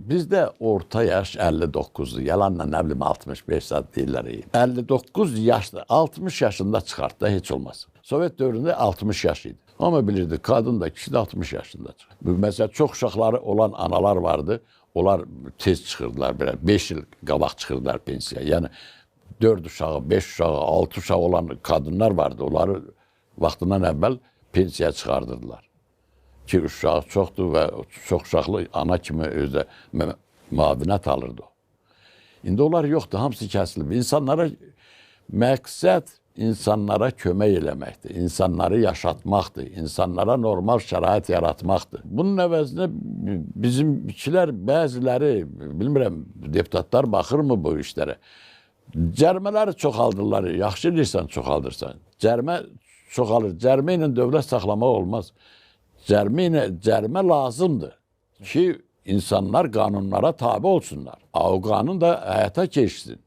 Bizdə orta yaş 59-dur. Yalanla nə bilim 65 saat deyirlər. 59 yaşda, 60 yaşında çıxart da heç olmaz. Sovet dövründə 60 yaş idi. Amma bilirdi, qadın da, kişi də 60 yaşında çıxır. Məsələn, çox uşaqları olan analar vardı. Onlar tez çıxırdılar belə, 5 il qabaq çıxırdılar pensiyaya. Yəni 4 uşağı, 5 uşağı, 6 uşağı olan qadınlar vardı. Onları vaxtından əvvəl pensiyaya çıxardırdılar. Ki uşağı çoxdur və çox uşaqlı ana kimi özü də müavinət alırdı. İndi onlar yoxdur, hamısı kəsilib. İnsanlara məqsəd insanlara kömək eləməkdir, insanları yaşatmaqdır, insanlara normal şərait yaratmaqdır. Bunun əvəzinə bizimkilər bəziləri, bilmirəm, deputatlar baxırmı bu işlərə? Cərmələri çoxaldırlar, yaxşı eləyirsən, çoxaldırsan. Cərmə çoxalır, cərmə ilə dövlət saxlamaq olmaz. Cərmə lazımdır ki, insanlar qanunlara tabi olsunlar. O qanun da həyata keçsin.